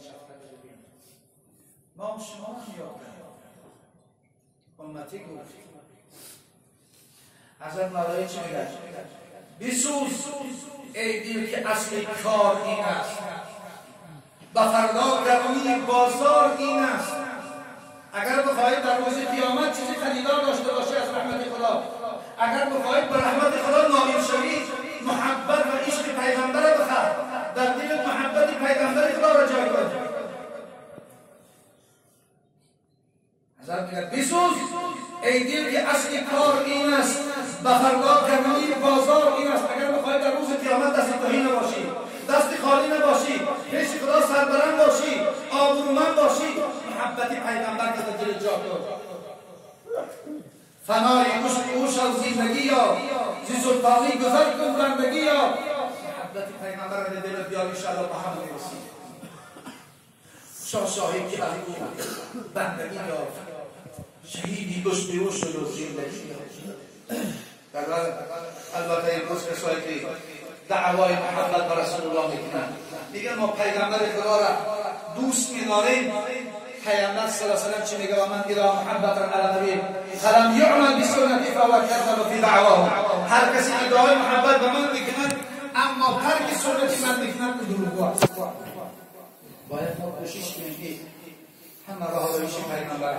شفقت ببین. ما شما هم یاد امتی گفت. حضرت مولای چی میگه؟ بسوز ای دل که اصل کار این است، به فردا گرمی بازار این است. اگر بخواهید در روز قیامت چیزی خریدار داشته باشی از رحمت خدا، اگر بخواهید به رحمت خدا نائل شوید، محبت و عشق پیغمبر را بخر، در دل محبت پیغمبر خدا را جای کن. حضرت میگه بسوز ای دل که اصل کار این است، به فردا گرمی بازار این است. اگر بخواهید در روز قیامت دست تهی نباشی، دست خالی نباشی، پیش خدا سربلند باشی، آبرومند باشی، محبت پیغمبر که در دل جا کن. فنای عشق او شو زندگی یا زی سلطانی گذر کن بندگی یا. محبت پیغمبر را دل بیار، انشاءالله به هم میرسی. شاه شاهی که از او بندگی یافت، شهیدی عشق او شد و زندگی یافت. البته امروز کسایی که دعوای محبت به رسول الله میکنند، میگن ما پیغمبر خدا را دوست میداریم. پیغمبر صلی الله علیه و سلم چی میگه؟ من اذا محبت علی نبی فلم یعمل بسنتی فهو کذب فی دعواه. هر کسی ادعای محبت به من میکند اما ترک سنت من میکند دروغگو است. باید ما کوشش کنیم که همه راه روش پیغمبر،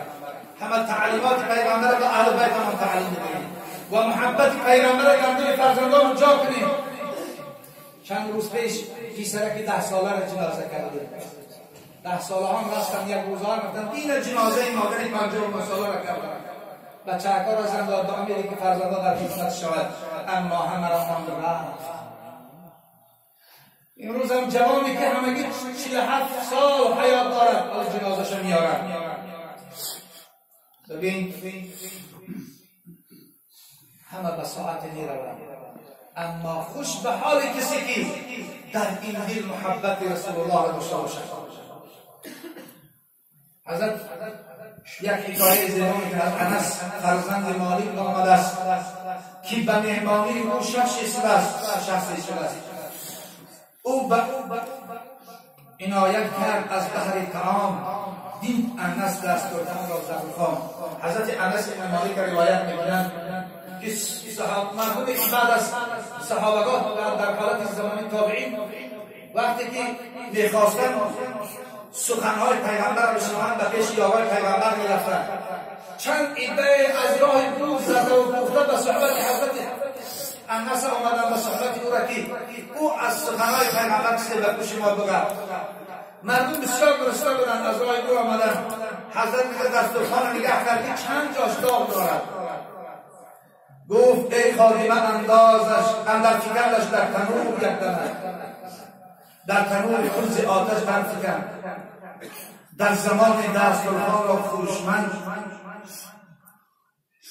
همه تعلیمات پیغمبر به اهل بیت هم تعلیم بدیم و محبت پیغمبر در دل فرزندان جا کنیم. چند روز پیش پسرک 10 ساله را جنازه کردیم. 10 ساله هم رفتن یک روزها رفتن دین جنازه مادر 59 ساله را کردن. بچه‌ها را زن داد به امیدی که فرزندان در خدمت شود، اما همه را هم رفت. امروز هم جوانی که همگی 47 سال حیات دارد حالا جنازه‌شو میارن. ببین همه به ساعت میروند، اما خوش به حال کسی که در این دل محبت رسول الله را داشته باشد. حضرت یک حکایه زیبا میکند. انس فرزند مالک آمده است که به مهمانی او شخصی شده است. او به عنایت کرد از بهر طعام، دید انس دسترخوان را زرخام. حضرت انس بن مالک روایت میکنند که مرحوم که بعد از صحابگان در حالت زمان تابعین وقتی که میخواستند سخنهای پیغمبر را بشنوند به پیش یاور پیغمبر میرفتند، چند عده از راه دور زده و کوفته به صحبت حضرت انس آمدند، به صحبت او را که او از سخنهای پیغمبر چیزی به گوش ما بگه. مردم بسیار گرسنه بودند، از راه دور آمدند. حضرت میگه دسترخوان نگه کرد که چند جاش داغ دارد. گفت ای خادمه اندازش اندر فکندش در تنور یک دمه، در تنور خود آتش برفکن. در زمان دسترخوان را فروشمند.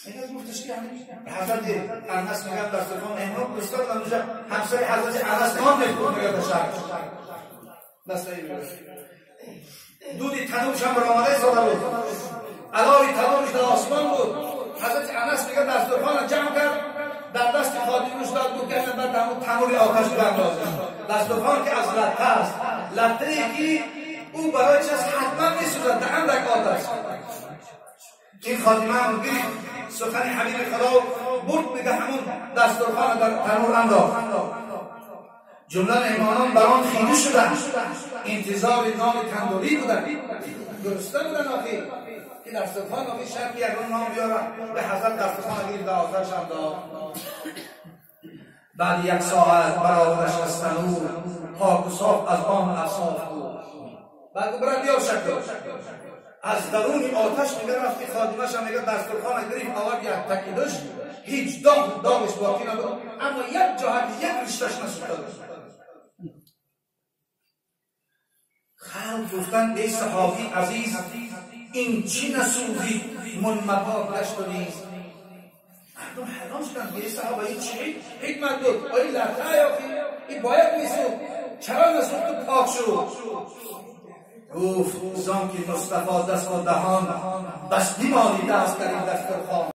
این گفتش که حضرت انس میگن دسترخوان مهمان گستاد اونجا همسر حضرت انس نان میخورد، میگه تشک دودی تنورش هم برآمده ساده بود، علاوی تنورش در آسمان بود. حضرت انس میگه دسترخوان جمع کرد در دست خادمش داد، گفت که بعد همون تنور آتش براندازه. دسترخوان که از لته است، لته ای که او برای چیز حتما میسوزد در اندک آتش. این خادمه هم گرفت سخن حبیب خدا برد، میگه همون دسترخوان در تنور انداخت. جمله مهمانان بر آن خیره شدند، انتظار نان تندوری بودند، گرسنه بودند آخی که دسترخوان آخی شب یک نان بیارن. به حضرت دسترخوان گرفت به آتش انداخت. بعد یک ساعت برآوردش از تنور، پاک و صاف از آن اصاف بود. بعد برای بیار شکل از درون آتش میگه رفتی خادمش هم میگه دسترخوان گرفت آورد یک تکیدش، هیچ داغش باقی نبود، اما یک جهت یک رشتهش نسوخته بود. خلق گفتن ای صحابی عزیز این چی نسوزی منمپاک گشت و نیز. مردم حیران شدن ای صحابه این چی حکمت بود؟ آیا لطه یا این باید میسوخت، چرا نسوخت و پاک شد؟ گفت زان که مصطفی دست و دهان بس بیمالی دست در این دسترخوان.